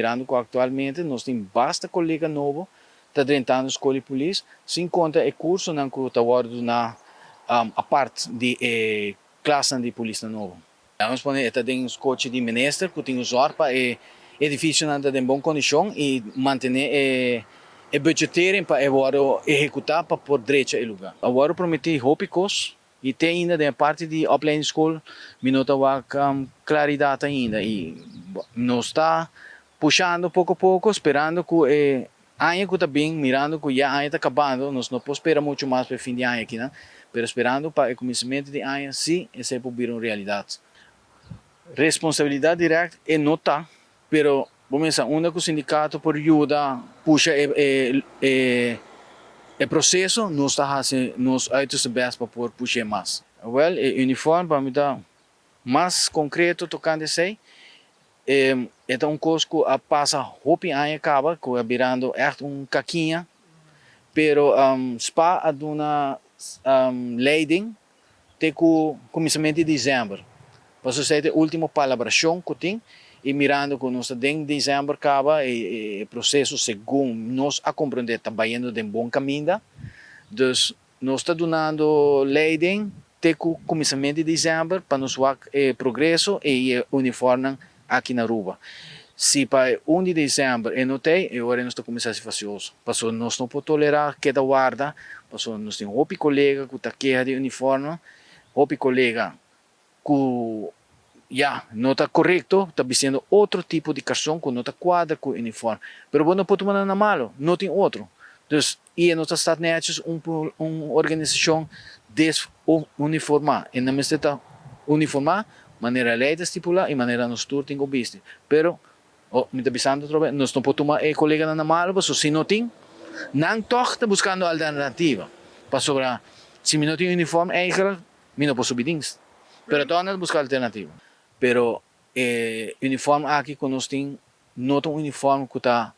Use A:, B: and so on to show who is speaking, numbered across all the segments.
A: Mirando ku aktualmente nos tin basta kolega nobo ta drentando skol di polis, sin konta e kursonan ku ta wòrdu duná apart di e klasnan di polisnan nobo. Nos pone e ta den skochi di minister ku tin un zòrg pa e edifisionan ta den bon kondishon i mantené e budgetering pa e wòrdu ehekutá pa por drecha e lugá. A wòrdu prometí hopi kos i te ainda den e parti di opleidingsschool mi no ta wak klaridat ainda i nos ta pushando poko poko sperando ku e aña ku ta bin, mirando ku ya aña ta kabando, nos no por spera muchu mas pa e fin di aña akinan, pero sperando pa e kuminsamentu di aña si esei por bira un realidat. Responsabilidat dirèkt e no ta, pero bo mester unda ku sindikato por yuda pusha e proseso, nos ta hasi nos uiterste best pa por push'é mas. Wèl, e uniform pa mi ta mas konkreto tokante esei. E ta un kos ku a pasa hopi aña kaba, ku a birando ègt un kakiña, pero spa a duna leiding te ku kuminsamentu di desèmber. Pasobra esei ta e último palabrashon ku tin i mirando ku nos ta den desèmber kaba e proseso segun nos a komprondé ta bayendo den bon kaminda. Dus nos ta dunando leiding te ku kuminsamentu di desèmber pa nos wak e progreso i e uniformnan aki na Aruba. Si pa e 1 di desèmber e no t'ei, e ora nos ta kuminsá hasi fasioso. Pasobra nos no por tolerá keda warda, pasobra nos tin hopi kolega ku ta keha di uniformnan, hopi kolega ku ya no ta korekto, ta bistiendo otro tipo di karson ku no ta kuadra ku e uniform. Pero bo no por tuma nan na malo, no tin otro. Dus, i e no ta sta nètjes un un organisashon desuniformá. E nan mester ta uniformá manera lei ta stipulá i manera nos tur tin ku bisti. Pero, oh, mi ta bisando otro bes, nos no por tuma e koleganan na malo pasobra si no tin, nan tòg ta buskando alternativa. Pasobra si mi no tin uniform eigenlijk mi no por subi dienst. Pero tòg nan ta buska alternativa. Pero e uniform aki ku nos tin no ta un uniform ku ta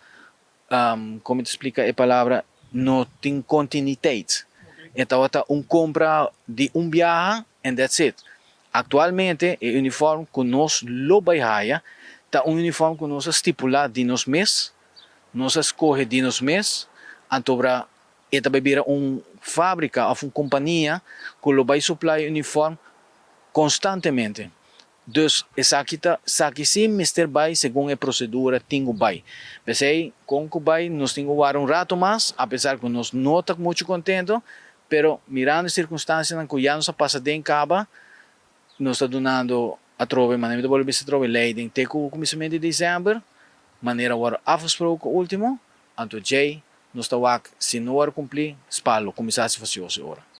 A: Kon mi ta splika e palabra no tin kontinuitet. E tabata un kompra di un biaha and that's it. Aktualmente e uniform ku nos lo bai haya ta un uniform ku nos a stipulá di nos mes, nos a skohe di nos mes, antobra e ta bai bira un fábrika òf un kompania ku lo bai suplá e uniform konstantemente. Dus esaki ta saki si mester bai segun e procedura tin cu bai. P'esey con cu bai nos tin cu warda un rato mas apesar cu nos no ta mucho contento pero mirando e circunstancianan cu ya nos a pasa den caba nos ta dunando atrobe manera mi ta bolbe bisa atrobe leiding te cu cuminsamiento di december manera a wordo afgesproken ultimo anto djey nos ta wak si no wordo cumpli spa lo cuminsa haci facioso e ora.